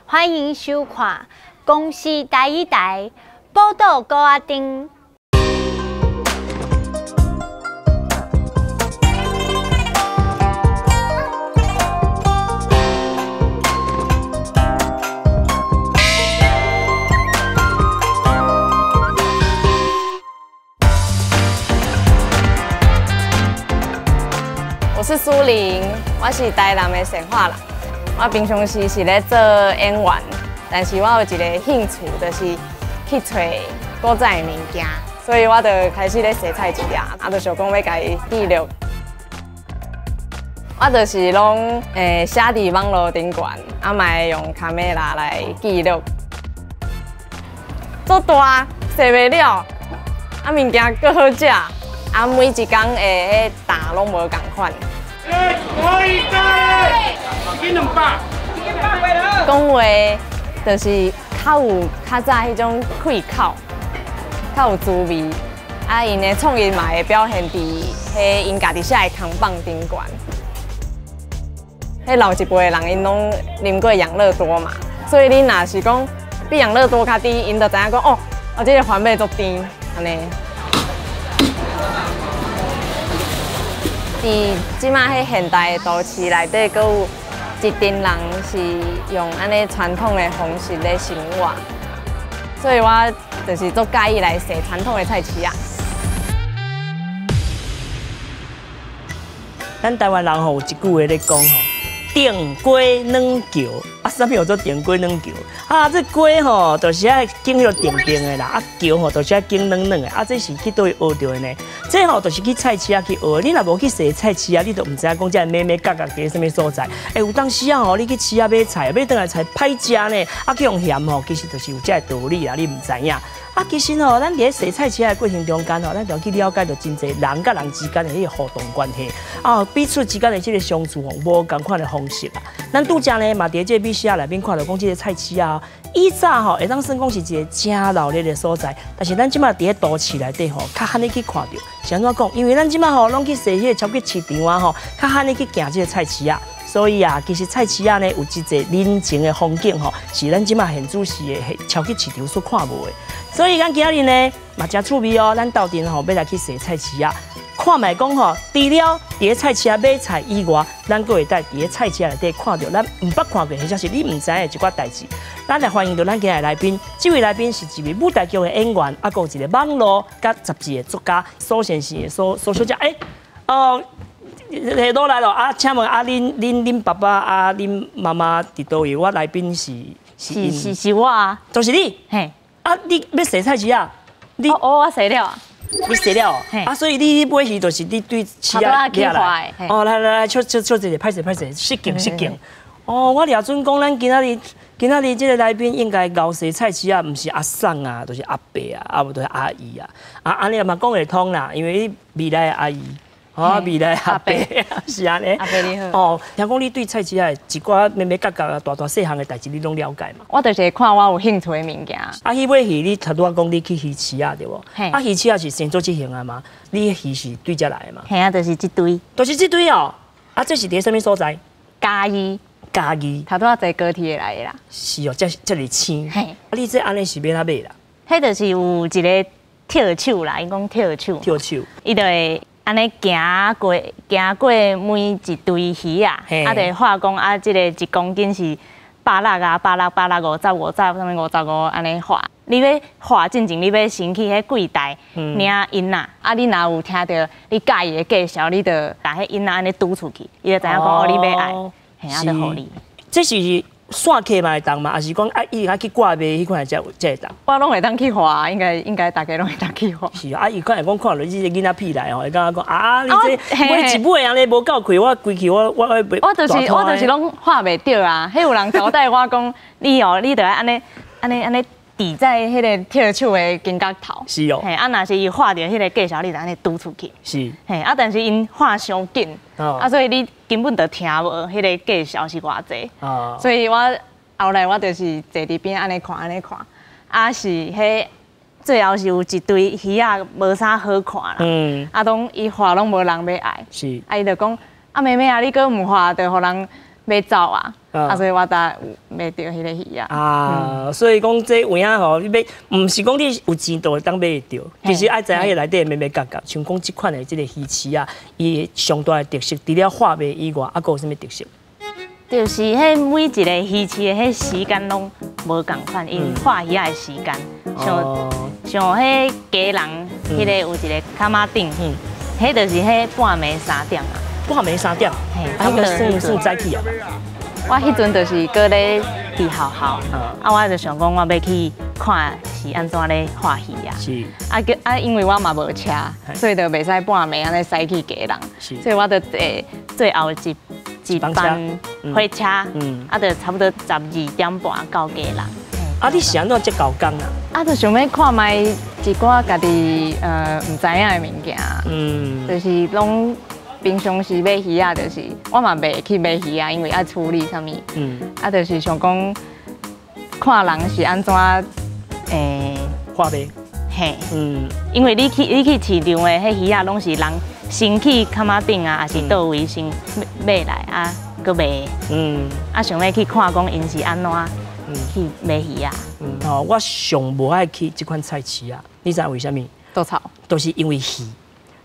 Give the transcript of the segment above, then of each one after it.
歡迎收看公視台語台寶島鼓仔町。我是蘇玲，我是台南的善化人。我平常時是咧做演員，但是我有一個興趣，就是去揣古早的物件，所以我就開始咧踅菜市啊，啊，就想講欲共伊記錄。我就是攏會寫佇網路頂懸，啊嘛會用卡梅拉來記錄。足大，踅袂了，啊物件閣好食，啊每一工的彼擔攏無仝款。講話就是較有較早彼種氣口，較有滋味。啊，𪜶的創意嘛會表現佇彼𪜶家己寫的扛棒頂懸。彼老一輩的人，𪜶攏啉過養樂多嘛，所以你若是講比養樂多較甜，𪜶就知影講哦，哦，這個番麥足甜，按呢。佇這馬彼現代的都市內底，閣有一陣人是用按呢傳統的方式咧生活，所以我就是足佮意來踅傳統的菜市仔。咱台灣人吼有一句話咧講吼，定雞軟橋，啊，啥物叫做定雞軟橋？啊，這雞吼就是愛揀彼个定定的啦，啊橋吼就是愛揀軟軟的，啊，這是去佗位學著的呢？這吼就是去菜市仔去學，你若無去踅菜市仔，你就毋知影講這眉眉角角佇啥物所在。欸，有當時啊吼，你去市仔買菜，買轉來菜歹食呢，啊去予嫌吼，其實就是有這个道理啦，你毋知影。啊，其實吼，咱佇咧踅菜市仔的過程中間吼，咱就去了解著真濟人佮人之間的彼個互動關係，啊，彼此之間的這個相處吼，無仝款的方式啊。咱拄才呢嘛佇這個美食內面看著講這個菜市仔，以早吼會當算講是一個誠熱鬧的所在，但是咱這馬佇咧都市內底吼，較罕咧去看著。是按怎講？因為咱這馬吼攏去踅彼個超級市場啊吼，較罕咧去行這個菜市仔。所以啊，其實菜市仔呢有真濟人情的風景吼，是咱這馬現主時的超級市場所看無的。所以咱今日呢嘛誠趣味哦，咱鬥陣吼欲來去踅菜市仔，看覓講吼，除了佇咧菜市仔買菜以外，咱閣會當佇咧菜市仔內底看著咱毋捌看過，或者是你毋知影的一寡代誌。咱來歡迎著咱今日來賓，這位來賓是一位舞台劇的演員，啊，閣有一個網路佮雜誌的作家蘇先生的蘇蘇小姐。欸，哦。落來咯！啊，請問啊，恁爸爸啊，恁媽媽佇佗位？我來賓是是是是我啊，就是你。嘿，啊，你欲踅菜市仔？你哦，我踅了啊。你踅了？啊，所以你買魚就是你對市仔掠來。哦，來來來，笑笑笑一下，歹勢歹勢，失敬失敬。哦，我掠準講，咱今仔日今仔日這個來賓應該𠢕踅菜市仔，毋是阿嬸啊，就是阿伯啊，啊無就是阿姨啊。啊，按呢嘛講會通啦，因為你未來的阿姨。哦，未來阿伯是按呢。阿伯你好。哦，聽講你對菜市仔一寡眉眉角角啊、大大細項的代誌，你攏了解嘛？我就是看我有興趣的物件。啊，彼尾魚你頭拄仔講你去魚市仔對無？啊，魚市仔是先做這型的嗎？你魚是對遮來的嗎？嘿啊，就是這堆。就是這堆哦。啊，這是佇啥物所在？嘉義。嘉義。頭拄仔坐高鐵來的啦。是哦，遮遮爾鮮。嘿。啊，你這按呢是欲按怎買啦？彼就是有一個跳手啦，𪜶講跳手。跳手。伊就會。按呢行過，行過每一堆魚仔，啊，就會畫講啊，這個一公斤是160啊，160、160、50、50，啥物55，按呢畫。你欲畫進前，你欲先去彼櫃台領印仔，啊，你若有聽著你佮意的介紹，你就共彼印仔按呢拄出去，伊就知影講哦，你欲愛，嘿，啊，就予你。這是散客嘛會當嘛，抑是講啊，伊愛去掛賣彼款才才會當？我攏會當去畫，應該應該大家攏會當去畫。是啊，伊可能講看著你這個囡仔屁來吼，會感覺講啊，你這買一尾按呢無夠氣，我規氣我我我我就是我就是攏畫袂著啊！彼有人交代我講，你哦，你著愛按呢按呢按呢佇在彼個跳手的肩胛頭。是哦。嘿，啊，若是伊畫著彼個介紹，你就按呢拄出去。是。嘿，啊，但是𪜶畫傷緊，啊，所以你根本就聽無彼個介紹是偌濟。所以我後來我就是坐佇邊按呢看按呢看，啊是彼最後是有一堆魚仔無啥好看啦。啊，攏伊畫攏無人欲愛。是。啊，伊就講啊，妹妹啊，你閣毋畫，就予人欲走啊，啊，所以我才有買著彼个魚仔。啊，所以講這有影吼，你買毋是講你有錢就會當買會著，其實愛知影彼內底眉眉角角，像講這款的這个魚翅啊，伊上大的特色，除了化賣以外，啊，閣有啥物特色？就是彼每一个魚翅的彼時間攏無仝款，𪜶化魚仔的時間，像像彼家人，彼个有一个崁仔頂，彼就是彼半暝3點啊。半暝三點，啊，彼个算算早起啊？我彼陣就是閣咧佇學校，啊，我就想講我欲去看是按怎咧化魚仔。啊，閣啊，因為我嘛無車，所以就袂使半暝按呢駛去基隆。所以我就坐最後一班火車，啊，就差不多12點半到基隆。啊，你是按怎這猴工啊？啊，就想欲看覓一寡家己毋知影的物件。就是攏平常時買魚仔，就是我嘛袂去買魚仔，因為愛處理啥物。啊，就是想講看人是按怎化賣。嘿。因為你去市場的彼魚仔，攏是人先去崁仔頂啊，抑是佗位先買來啊，閣賣。啊，想欲去看講𪜶是按怎去買魚仔。哦，我上無愛去這款菜市仔，你知為啥物？都臭。都是因為魚。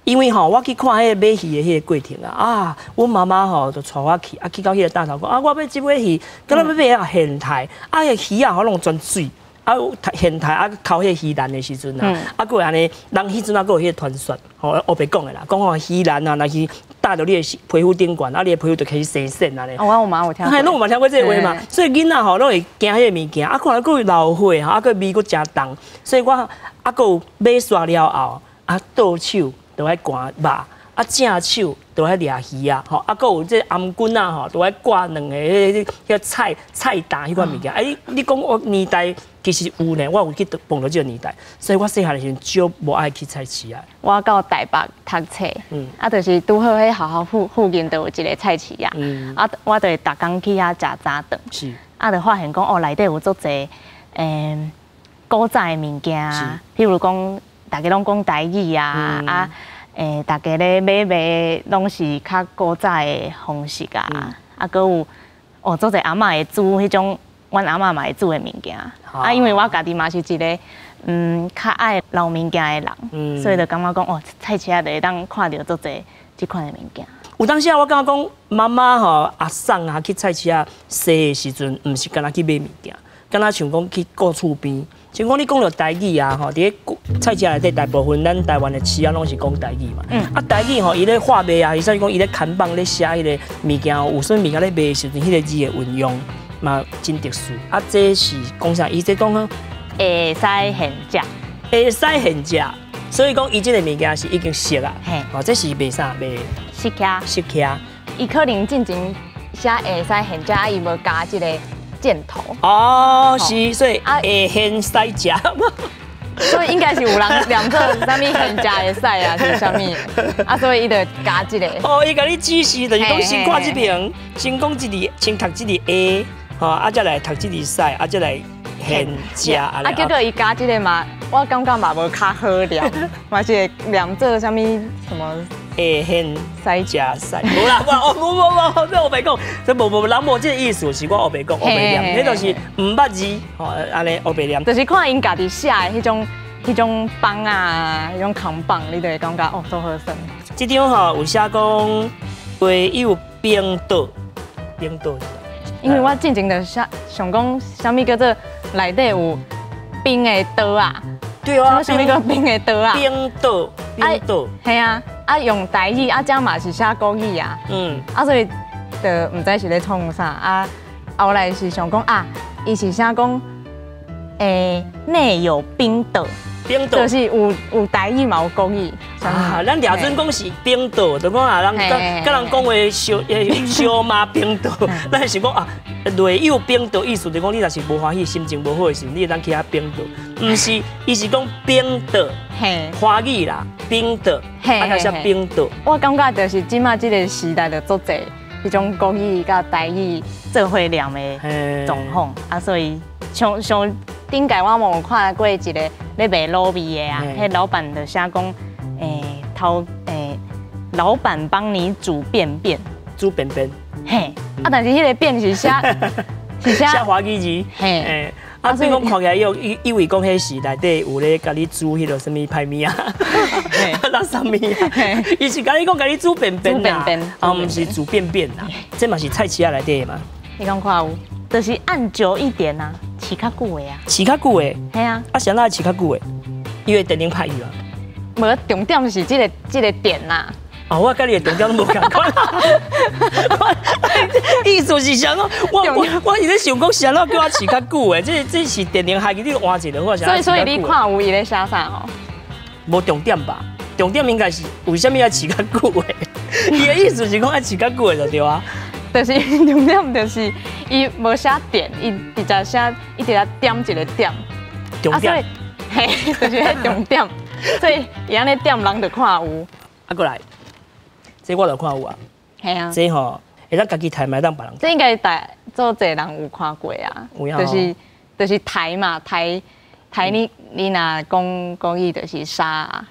因為吼，我去看彼個買魚的彼个過程啊，啊，阮媽媽吼就帶我去，啊，去到彼個檔頭講，啊，我欲這尾魚，敢若欲買啊蜆肽，啊，彼个魚仔吼攏全水，啊，蜆肽啊，剾彼个魚欄的時陣啊，啊，閣會按呢，人彼陣啊，閣有彼個傳說，吼，烏白講的啦，講吼魚欄啊，若是搭著你的皮膚頂懸，啊，你的皮膚就開始生癬按呢。哦，我有嘛有聽過。嘿，攏有嘛聽過這个話嘛？所以囡仔吼攏會驚彼個物件，啊，看來閣有老火吼，啊，閣味閣誠重，所以我啊，閣有買煞了後，啊，倒手就愛灌肉，啊，正手就愛掠魚仔，吼，啊，閣有這頷頸仔吼，都愛掛兩个彼个菜菜擔彼款物件。啊，你講我年代其實有呢，我有去碰著這个年代，所以我細漢的時陣少無愛去菜市仔。我到台北讀冊，啊，就是拄好彼學校附近就有一个菜市仔，啊，我就會逐工去遐食早頓，啊，就發現講哦，內底有足濟古早的物件，譬如講大家攏講台語啊，啊，大家咧買賣攏是較古早的方式啊，啊，閣有哦，足濟阿嬤會煮彼種，阮阿嬤嘛會煮的物件，啊，因為我家己嘛是一个較愛留物件的人，所以就感覺講哦，菜市仔就會當看著足濟這款的物件。有當時啊，我感覺講媽媽吼、阿嬸啊去菜市仔踅的時陣，毋是干焦去買物件，敢若像講去顧厝邊。像講你講著台語啊，吼，佇咧菜市仔內底，大部分咱台灣的市仔攏是講台語嘛。啊，台語吼，伊咧畫賣啊，伊說講伊咧看板咧寫彼个物件，有啥物件咧賣的時陣，彼个字的運用嘛真特殊。啊，這是講啥？伊這講啊，會使現食，會使現食。所以講，伊這个物件是已經熟啊。哦，這是賣啥？賣釋茄。釋茄。伊可能進前寫會使現食，伊無加這个箭頭。哦，是，所以會現使食。所以應該是有人念做啥物現食會使啊，是啥物？啊，所以伊就加這个。哦，伊共你指示，就是講先看這邊，先講這字，先讀這字會，吼，啊，再來讀這字使，啊，再來現食。啊，結果伊加這个嘛，我感覺嘛無較好念，嘛是會念做啥物什麼？會現使食使，無啦，我無無無，這烏白講，這無無人無這个意思，是我烏白講烏白念，彼就是毋捌字，吼，按呢烏白念。就是看𪜶家己寫的彼種板仔，彼種扛棒，你就會感覺哦，足好耍。這張吼有寫講唯有冰島，冰島。因為我進前就寫想講，啥物叫做內底有冰的刀仔。對啊，啥物叫冰的刀仔？冰島，冰島。嘿啊，啊用台語，啊這嘛是寫國語啊。啊所以就毋知是咧創啥啊。後來是想講啊，伊是寫講，內有冰島，冰島就是有台語嘛有國語。啊，咱掠準講是冰島，就講啊，人佮人講話燒燒馬冰島，咱是講啊，內有冰島，意思就講你若是無歡喜、心情無好的時陣，你會當去遐冰島，毋是，伊是講冰島，華語啦，冰島，啊，閣寫冰島。我感覺就是這馬這个時代就足濟彼種國語佮台語做伙念的狀況，啊，所以像像頂屆我嘛有看過一个咧賣滷味的啊，彼老闆就寫講，頭，老闆幫你煮便便，煮便便，嘿，啊，但是彼个便是寫是寫寫華語字，嘿。啊，所以講看起來伊以為講彼是內底有咧共你煮彼個啥物歹物仔，垃圾物仔，伊是共你講共你煮便便啦，啊，毋是煮便便啦，這嘛是菜市仔內底的嘛。你講看有，就是按久一點啊，飼較久的啊。飼較久的，嘿啊。啊，啥人愛飼較久的？因為電能歹去啊。無，重點是這個點啦。啊，我佮你的重點攏無仝款。意思是啥？我是咧想講，啥人叫我飼較久的？這是電能害去，你換一個好。所以你看有伊咧寫啥吼？無重點吧？重點應該是為啥物愛飼較久的？伊的意思是講愛飼較久的就對啊。就是重點就是伊無寫電，伊直接寫，伊直接點一個點。重點。嘿，就是彼重點。所以伊按呢點人就看有。啊，過來。這我就看有啊，嘿啊，這吼會當家己刣嘛，會當別人。這應該大做濟人有看過啊，就是刣嘛，刣刣你若講國語就是殺啊，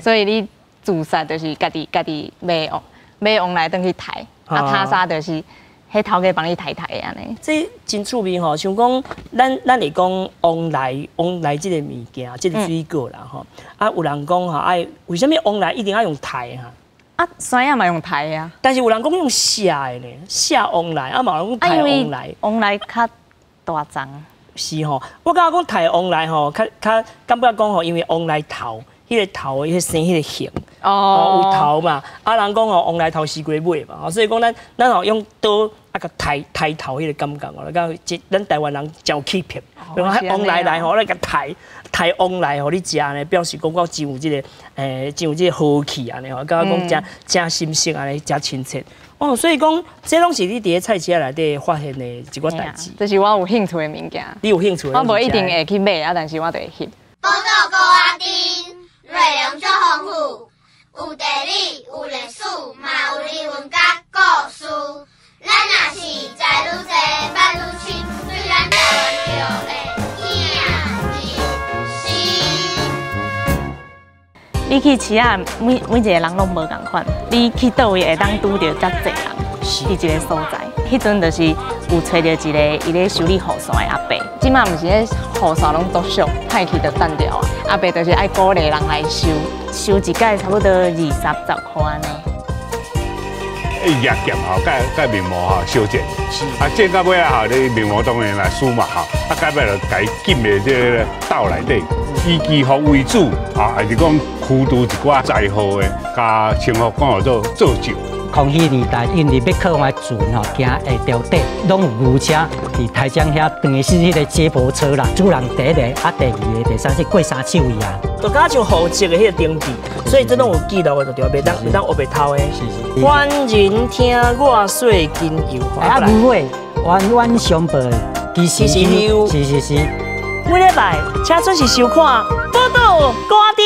所以你自殺就是家己買王買王來轉去刣，啊他殺就是彼頭家幫你刣刣按呢。這真趣味吼，像講咱會講旺來旺來這個物件，這個水果啦吼，啊有人講吼愛為啥物旺來一定愛用刣哈？啊，山仔嘛用刣啊，但是有人講用寫的呢，寫旺來，啊嘛有人講刣旺來，旺來較大張。是吼，我感覺講刣旺來吼，較較感覺講吼，因為旺來頭，彼個頭，彼個生彼個形，哦，有頭嘛，啊人講吼，旺來頭死過尾嘛，所以講咱吼用刀啊共刣刣頭彼個感覺哦，感覺咱台灣人真有氣魄，旺來來吼，來共刣刣旺來予你食呢，表示講我真有這個真有這個豪氣按呢吼，感覺講誠誠心適按呢，誠親切。哦，所以講這攏是你佇咧菜市仔內底發現的一寡代誌。這是我有興趣的物件。你有興趣？我無一定會去買啊，但是我就會翕。寶島孤仔鎮，內容足豐富，有地理，有歷史，嘛有人文佮故事。咱若是知愈濟，捌愈深，對咱台灣就會疼入心。你去市仔，每一個人攏無仝款，你去佗位會當拄著遮濟人，佇一個所在。彼陣就是有揣著一個伊咧修理雨傘的阿伯，這馬毋是彼雨傘攏足俗，歹去就擲掉啊。阿伯就是愛鼓勵人來修，修一擺差不多20十箍按呢。伊舉劍吼，佮面膜吼相戰，啊戰到尾啊吼，你面膜當然來輸嘛吼，啊到尾就共伊禁佇這個灶內底，以祈福為主啊，還是講驅除一寡災禍的，共稱呼講叫做做醮。康熙年代，因為欲靠岸船吼，行下橋底，攏有牛車佇台江遐，等於是彼個接駁車啦。主人第一个，啊，第二个、第三是過三手伊啊。就敢像戶籍的彼個登記，所以這攏有記錄的，就對，袂當烏白偷的。是是。凡人聽我說金油。啊，牛尾冤冤相報，其實是是是是。每禮拜請準時收看《寶島歌丁》。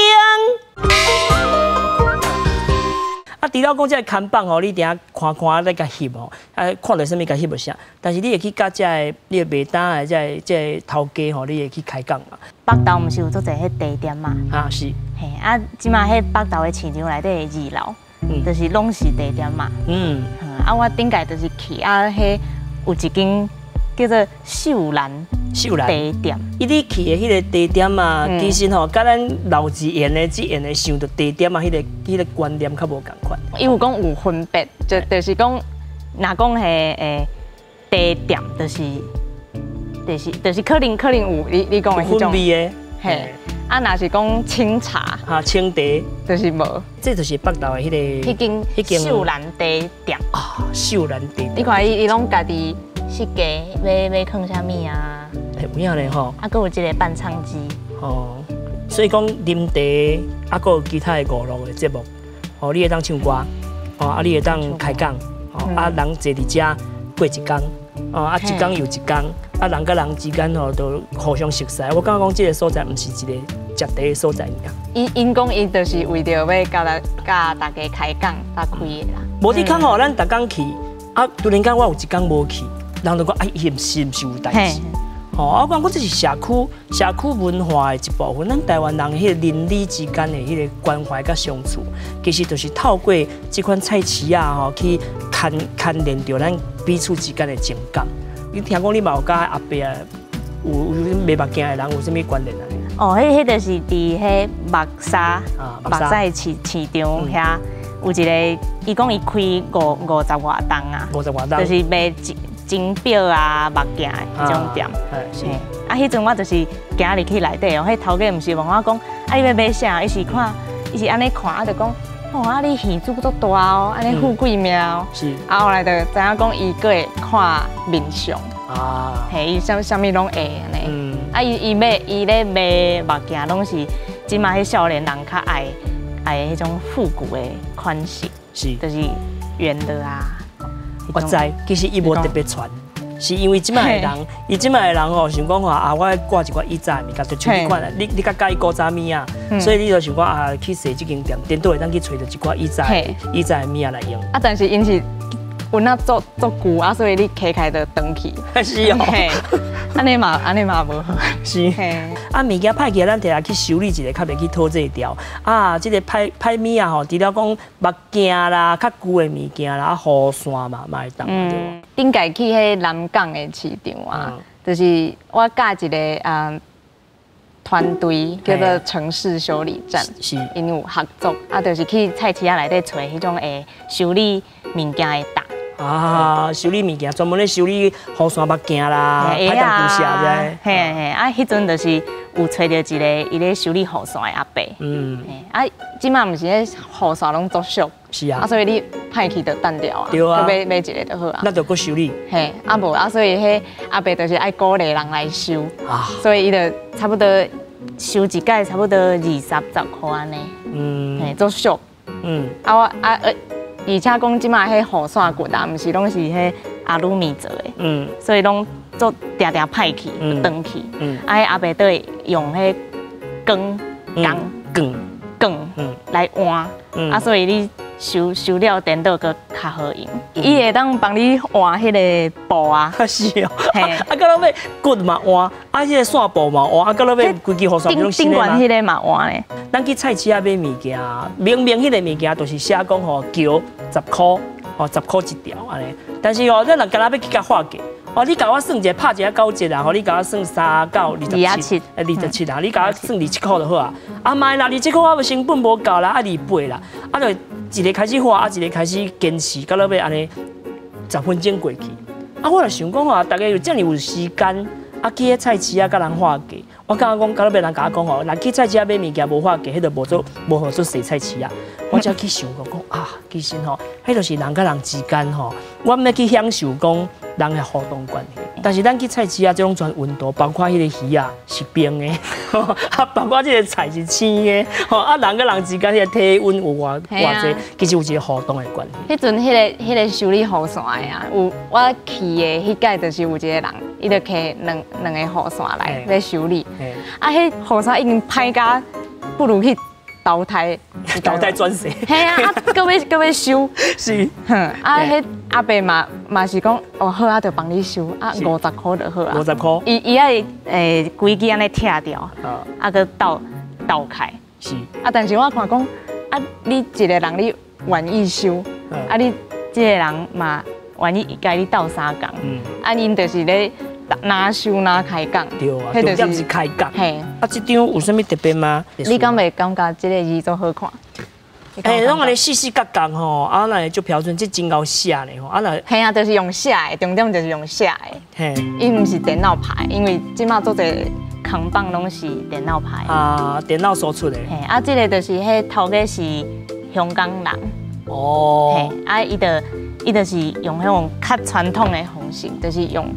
啊，除了講這个看板吼，你定看看咧共翕吼，啊，看著啥物共翕啥，但是你會去佮這个你的賣擔的這个這个頭家吼，你會去開講嘛？北投毋是有足濟彼茶店嘛？啊是。嘿，啊，這馬彼北投的市場內底的二樓，就是攏是茶店嘛。啊，我頂擺就是去啊，彼有一間叫做秀蘭秀蘭茶店。伊你去的彼个茶店啊，其實吼，佮咱老一輩的這樣的想著茶店啊，彼个觀念較無仝款。伊有講有分別，就是講，若講彼茶店，就是可能有你講的彼種分味的，嘿。啊，若是講清茶，哈，清茶就是無。這就是北投的彼个彼間彼間秀蘭茶店啊，秀蘭茶店。你看伊攏家己設計，欲囥啥物啊？有影咧吼。啊，閣有這個伴唱機。哦，所以講啉茶，啊，閣有其他的娛樂的節目，哦，你會當唱歌，哦，啊，你會當開講，哦，啊，人坐佇遮過一工，哦，啊，一工又一工，啊，人佮人之間吼都互相熟似。我感覺講這個所在毋是一個食茶的所在爾。𪜶講伊就是為著欲佮大家開講才開的啦。無你較吼，咱逐工去，啊，突然間我有一工無去，人就講啊，伊是毋是有代誌？吼，我講這是社區文化的一部分。咱台灣人彼个鄰里之間的彼个關懷佮相處，其實就是透過這款菜市仔吼，去牽連著咱彼彼此之間的情感。你聽講你嘛有佮阿伯啊，有賣目鏡的人有啥物關聯啊？哦，彼就是佇彼木柵，木柵的市場遐有一個，伊講伊開50外冬啊，50外冬，就是賣鐘錶啊、目鏡的彼種店。是。啊，彼陣我就是行入去內底哦，彼頭家毋是問我講，啊，你欲買啥？伊是看，伊是按呢看，啊，就講，哦，啊，你耳珠足大哦，按呢富貴命哦。是。啊，後來就知影講，伊閣會看面相。啊。嘿，伊啥啥物攏會按呢。啊，伊伊買伊咧賣目鏡，攏是這馬彼少年人較愛愛彼種復古的款式。是。就是圓的啊。我知，其實伊無特別傳。是因為這擺的人，伊這擺的人吼，想講吼啊，我愛掛一寡以早的物件，就像你款啊，你較佮意古早物仔，所以你就想講啊，去踅這間店，顛倒會當去揣著一寡以早的物仔來用。啊，但是𪜶是有那足足舊啊，所以你開開就斷去。是哦。按呢嘛無好。是。啊，物件歹去，咱摕來去修理一下，較袂去討債掉。啊，這個歹歹物仔吼，除了講目鏡啦，較舊的物件啦，啊，雨傘嘛嘛會當對無？頂屆去彼南港的市場啊，就是我佮一个團隊叫做城市修理站，𪜶有合作，啊，就是去菜市仔內底揣彼種會修理物件的搭。啊，修理物件，專門咧修理雨傘目鏡啦，歹當舊寫這。嘿嘿，啊，彼陣就是有揣著一个伊咧修理雨傘的阿伯。啊，這馬毋是彼雨傘攏足俗。是啊。啊，所以你歹去就擲掉啊。對啊。買買一个就好啊。那就閣修理。嘿，啊無啊，所以彼阿伯就是愛鼓勵人來修。啊。所以伊就差不多修一擺，差不多20十箍按呢。嘿，足俗。啊我啊而且講這馬彼雨傘骨啊，毋是攏是彼阿魯米做的，所以攏足定定歹去，斷去。啊，彼阿伯都會用彼鋼鋼鋼鋼來換，啊，所以你修修了顛倒閣較好用。伊會當幫你換彼个布啊。是哦。啊，到尾骨嘛換，啊，彼个線布嘛換，啊，到尾規支雨傘攏新的頂懸彼个嘛換咧。咱去菜市仔買物件，明明彼个物件就是寫講吼，橋10箍，吼10箍一條按呢。但是吼，咱若敢若欲去共劃價，哦，你共我算一下，拍一下九折啦，吼，你共我算3到27，27啦，你共我算27箍就好啊。啊，莫啦，27箍我成本無夠啦，啊28啦，啊就一个開始畫，啊一个開始堅持，到尾按呢10分鐘過去。啊，我就想講吼，大家有遮爾有時間，啊去彼菜市仔佮人劃價。我感覺講，到尾人共我講吼，若去菜市仔買物件無劃價，彼就無做無號做踅菜市仔。我才去想講講啊，其實吼，彼就是人佮人之間吼，我們欲去享受講人的互動關係。但是咱去菜市仔，這攏全溫度，包括彼个魚仔是冰的，啊，包括這个菜是生的，吼啊，人佮人之間彼个體溫有偌偌濟，其實有一个互動的關係。彼陣彼个修理雨傘的啊，有我去的彼擺就是有一個人，伊就提兩個雨傘來欲修理，啊，彼雨傘已經歹甲不如去淘汰，淘汰轉世。嘿啊，啊，閣欲修。是。哼，啊，彼阿伯嘛是講，哦好啊，就幫你修，啊50箍就好啊。50箍。伊愛規支按呢拆掉，啊閣鬥鬥開。是。啊，但是我看講，啊，你一个人你願意修，啊，你這个人嘛願意共你鬥相共。啊，𪜶就是咧。哪修哪開講，對啊，重點是開講。嘿，啊，這張有啥物特別嗎？你敢會感覺這个字足好看？欸，攏按呢四四角角吼，啊，若會足標準，這真𠢕寫呢吼，啊若。嘿啊，就是用寫的，重點就是用寫的。嘿，伊毋是電腦排，因為這馬足濟扛棒攏是電腦排。啊，電腦輸出的。嘿，啊，這个就是彼頭家是香港人。哦。嘿，啊，伊就是用彼種較傳統的方式，就是用。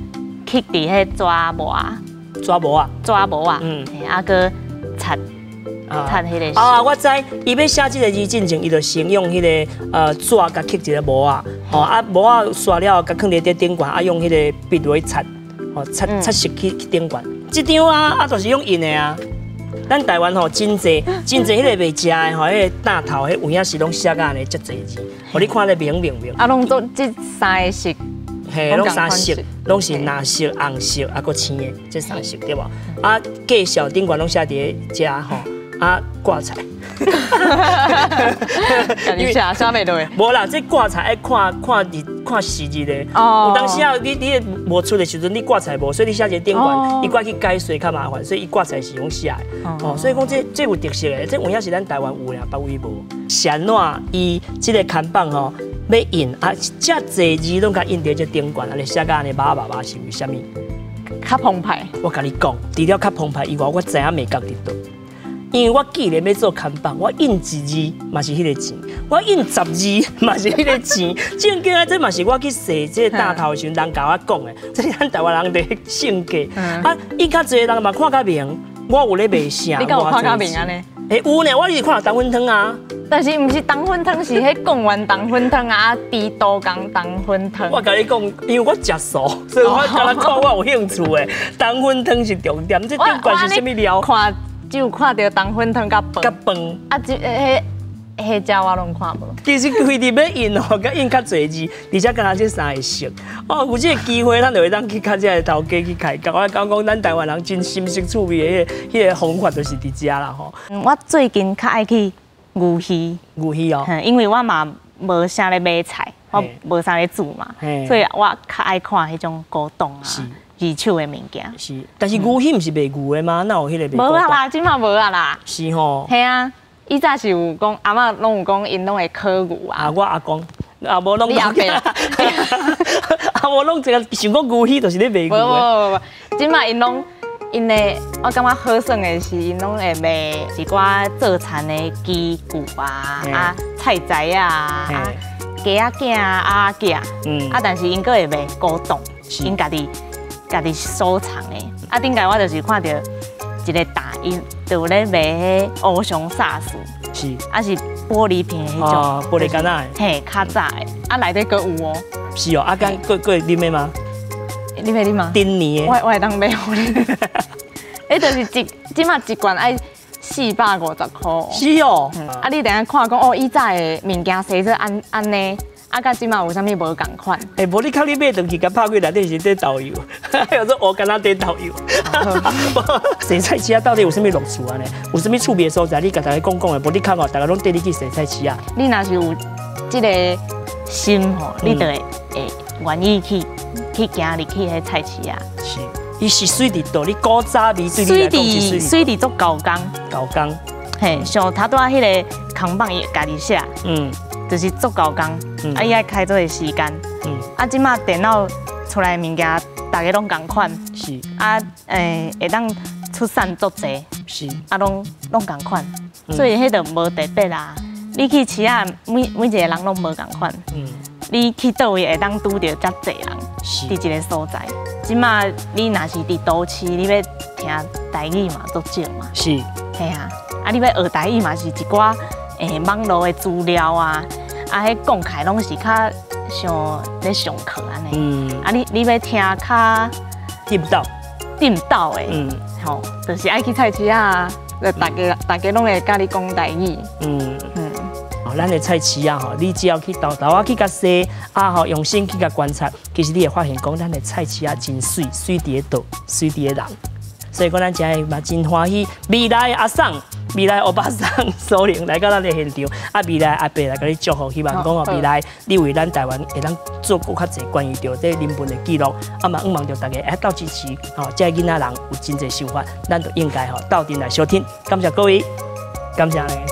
刻佇彼紙膜，紙膜啊，紙膜啊，啊，閣擦擦彼个。啊，我知，伊欲寫這个字進前，伊就先用彼个紙共刻一个模仔，吼啊模仔刷了後，共囥佇頂懸，啊用彼个筆落去擦，吼擦擦色去去頂懸。這張啊啊，就是用印的啊。咱台灣吼真濟真濟彼个賣食的吼，彼个擔頭彼有影是攏寫甲按呢遮濟字，予你看咧明明明。啊，攏做這三个色。嘿，攏三色，攏是藍色、紅色，啊，閣青的，這三色對無？啊，介紹頂懸攏寫佇遮吼，啊，掛菜。你寫寫袂落。無啦，這掛菜愛看看日看時日的。哦。有當時啊，你無出的時陣，你掛菜無，所以你寫一個頂懸，伊掛去改稅較麻煩，所以伊掛菜是用寫的。哦，所以講這有特色的，這有影是咱台灣有的，別位無。是按怎伊這個看板吼，欲印啊，遮濟字攏共印佇這頂懸，按呢寫甲按呢密密麻麻是為啥物？較澎湃。我共你講，除了較澎湃以外，我知影眉角佇佗。因為我既然欲做看板，我印一字嘛是彼個錢，我印10字嘛是彼個錢。正經啊，這嘛是我去踅這個大頭的時陣，人共我講的，這是咱台灣人的性格。啊，印較濟人嘛看較明，我有咧賣啥？你敢有看較明按呢？欸，有呢，我一直看冬粉湯啊。但是毋是冬粉湯，是彼貢丸冬粉湯啊，豬肚羹冬粉湯。我共你講，因為我食素，所以我敢若看我有興趣的。冬粉湯是重點，這頂懸是啥物料？看只有看著冬粉湯佮飯。佮飯。啊，這彼彼隻我攏看無。其實規日欲印哦，佮印較濟字，而且敢若這三個色。哦，有這個機會，咱就會當去較這个頭家去開講。我講講咱台灣人真心識趣味的彼個方法，就是佇遮啦吼。我最近較愛去牛魚。牛魚哦。因為我嘛無啥咧買菜，我無啥咧煮嘛，所以我較愛看彼種古董啊。二手的物件。是，但是牛魚毋是賣牛的嗎？哪有彼個賣？無啊啦，這馬無啊啦。是吼。嘿啊，以前是有講，阿嬤攏有講，𪜶攏會烤牛啊。啊，我阿公，啊無攏。你阿伯。啊無攏這個想講牛魚就是咧賣牛的。無無無無，這馬𪜶攏𪜶的，我感覺好耍的是，𪜶攏會賣一寡做田的機具啊，啊菜材啊，啊雞仔囝啊鴨仔囝，啊但是𪜶閣會賣古董，𪜶家己。家己收藏的，啊，頂擺我就是看著一個大𪜶，就有咧賣彼烏熊煞斯，是，啊是玻璃瓶的彼種，玻璃罐仔，嘿，較早的，啊內底閣有哦，是哦，啊，敢閣會啉的嗎？你欲啉嗎？頂年的，我會當買予你，彼就是一，這馬一罐愛450箍，是哦，啊，你等下看講哦，以早的物件生做按按呢。啊，佮這馬有啥物無仝款？欸，無你較你買轉去，共拍開內底是咧豆油，叫做烏干仔咧豆油。踅菜市仔到底有啥物樂趣按呢？有啥物趣味的所在？你共大家講講的，無你較哦，大家攏綴你去踅菜市仔。你若是有這个心吼，你就會願意去行入去彼菜市仔。是，伊是媠佇佗？你古早味對你來講是媠佇足舊工。舊工。嘿，像頭拄仔彼个扛棒伊家己寫。就是足夠工，啊，伊愛開做的時間，啊，這馬電腦出來的物件，大家攏仝款，是，啊，會當出產足濟，是，啊，攏仝款，所以彼就無特別啦。你去市仔，每一個人攏無仝款，你去佗位會當拄著遮濟人，佇一個所在。這馬你若是佇都市，你欲聽台語嘛，足少嘛，是，嘿啊，啊，你欲學台語嘛，是一寡網路的資料啊。啊，彼講起來攏是較像咧上課按呢。啊你，你欲聽較踮鬥，踮鬥的，吼，就是愛去菜市仔，大家攏會佮你講台語。哦，咱的菜市仔吼，你只要去沓沓仔去共踅，啊吼，用心去共觀察，其實你會發現講，咱的菜市仔真媠，媠佇咧佗，媠佇咧人。所以講，咱真嘛真歡喜，未來阿桑。未來歐巴桑蘇玲來到咱的現場，啊，未來阿伯來共你祝福，希望講哦，未來你為咱台灣會當做閣較濟關於著這人文的記錄，啊嘛，向望著大家會鬥支持，吼，這个囡仔人有真濟想法，咱就應該吼鬥陣來相挺。感謝各位，感謝你。